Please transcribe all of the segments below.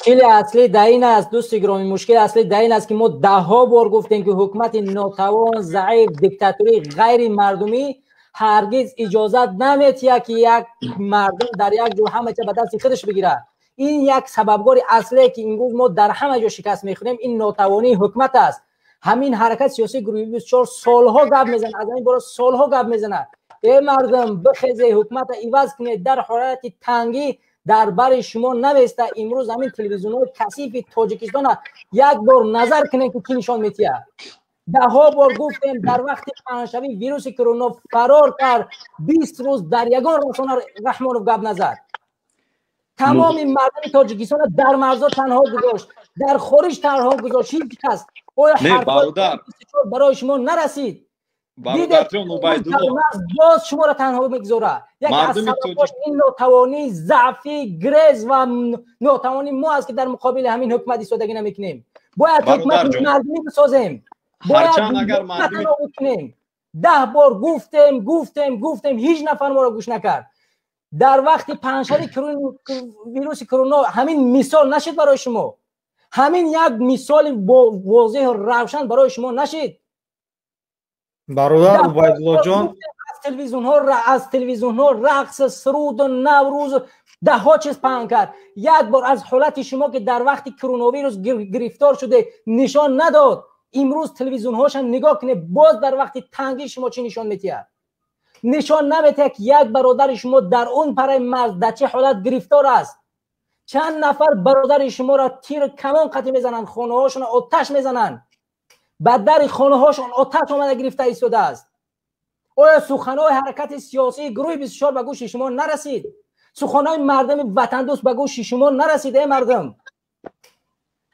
Мушкили аслӣ дар ин аст, дӯсти гиромӣ, мушкили аслӣ дар ин аст, ки мо даҳҳо бор гуфтем, ки ҳукумати нотавон, заиф, диктатории ғайримардумӣ ҳаргиз иҷозат наметиҳад, ки як мардум дар як ҷо ҳама чиз ба дасти худаш бигирад. Ин як сабабгори аслие, ки имрӯз мо дар ҳама ҷо шикаст мехӯрем, ин нотавонии ҳукумат аст. Ҳамин ҳаракати сиёсии гурӯҳи 24 солҳо гап мезанад, аз ҳамин бора солҳо гап мезанад. Э мардум, бихезе, ҳукуматро иваз кунед, дар ҳолати тангӣ дар бари шумо намеиста. Имрӯз ҳамин телевизионҳои касифи Тоҷикистона як бор назар кунед, ки чӣ нишон медиҳад. Даҳҳо бор гуфтем, дар вақти паҳншавии вируси корона фарор кард, 20 рӯз дар ягон расона Раҳмонов гап назад. Тамоми мардуми Тоҷикистонро дар марзҳо танҳо гузошт, дар хориҷ танҳо гузошт. Ҳеҷ кас. Оё ҳарфҳои барои шумо нарасид? Бародарҷон Убайдулло, боз шуморо танҳо мегузорад. Яке аз сабабҳош ин нотавонӣ, заъфӣ, грез ва нотавонии мо аст, ки дар муқобили ҳамин ҳукумат истодагӣ намекунем. Бояд ҳукумати мардумӣ бисозем, бояд нобуд кунем. 10 бор гуфтем, гуфтем, гуфтем, ҳеҷ нафар моро гӯш накард. Дар вақти паҳншавии вируси корона ҳамин мисол нашид барои шумо, ҳамин як мисоли возеҳу равшан барои шумо нашид. Бародар Убайдуллоҷон, аз телевизионҳо рақс, суруду наврӯз, даҳҳо чиз паҳн кард. Як бор аз ҳолати шумо, ки дар вақти коронавирус гирифтор шуде, нишон надод. Имрӯз телевизионҳошам нигоҳ кунед, боз дар вақти тангии шумо чӣ нишон медиҳад? Нишон намедиҳад, ки як бародари шумо дар он параи марз дар чӣ ҳолат гирифтор аст. Чанд нафар бародари шуморо тиру камон қатӣ мезананд, хонаҳошонро оташ мезананд, ба дари хонаҳошон оташ омада гирифта истодааст. Оё суханҳои ҳаракати сиёсии гурӯҳи 24 ба гӯши шумо нарасид? Суханҳои мардуми ватандӯст ба гӯши шумо нарасид? Эй мардум,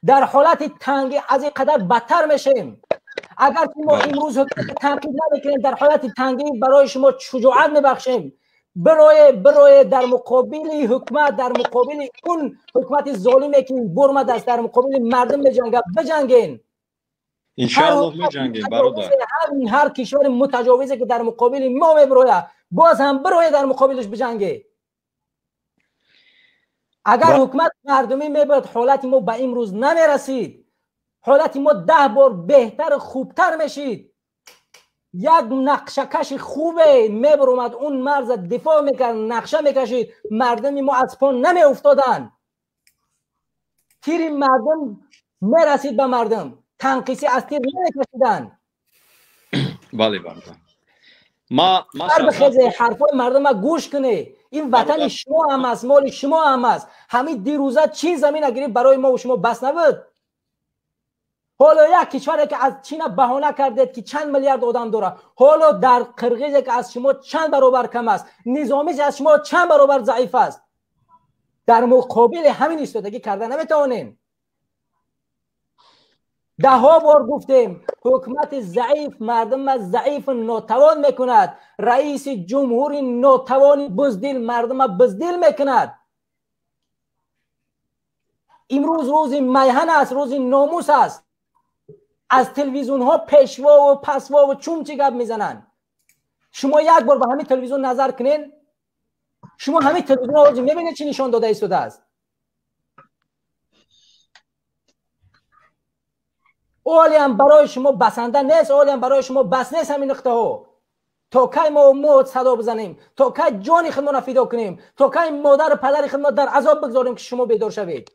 дар ҳолати тангӣ аз ин қадар бадтар мешавем. Агар ки мо имрӯз ҳукумат танқид намекунем, дар ҳолати тангӣ барои шумо шуҷоат мебахшем. Бирое дар муқобили ҳукумат, дар муқобили он ҳукумати золиме, ки бурмадааст, дар муқобили мардум меҷангад, биҷанген. Иншоаллоҳ меҷангем, бародар. Ҳар кишвари мутаҷовизе, ки дар муқобили мо мебирояд, боз ҳам бирояд дар муқобилаш биҷанге. Агар ҳукумат мардумӣ мебуд, ҳолати мо ба имрӯз намерасид. Ҳолати мо 10 бор беҳтару хубтар мешид. Як нақшакаши хубе мебаромад, он марза дифоъ мекард, нақша мекашид, мардуми мо аз по намеуфтоданд. Тири мардум мерасид ба мардум, танқисӣ аз тир намекашиданд. Бале, бародар. Бихезе, ҳарфҳои мардума гӯш кунед. Ин ватани шумо ҳам аст, моли шумо ҳам аст. Ҳамин дирӯза чин замина гирифт, барои мо шумо бас набуд? Ҳоло як кишваре, ки аз чина баҳона кардед, ки чанд миллиард одам дорад, ҳоло дар қирғизе, ки аз шумо чанд баробар кам аст, низомиш аз шумо чанд баробар заиф аст, дар муқобили ҳамин истодагӣ карда наметавонем. Даҳҳо бор гуфтем, ҳукумати заиф мардума заифу нотавон мекунад. Раиси ҷумҳури нотавони буздил мардума буздил мекунад. Имрӯз рӯзи майҳан аст, рӯзи номус аст. Аз телевизионҳо пешвову пасвову чун чӣ гап мезананд. Шумо як бор ба ҳамин телевизион назар кунед, шумо ҳамин телевизион мебинед, чӣ нишон дода истодааст. Олиам барои шумо басанда нест, олиам барои шумо бас нест ҳамин нуқтаҳо. То кай мо садо бизанем, то кай ҷони худмонро фидо кунем, то кай модару падари худмо дар азоб бигзорем, ки шумо бедор шавед?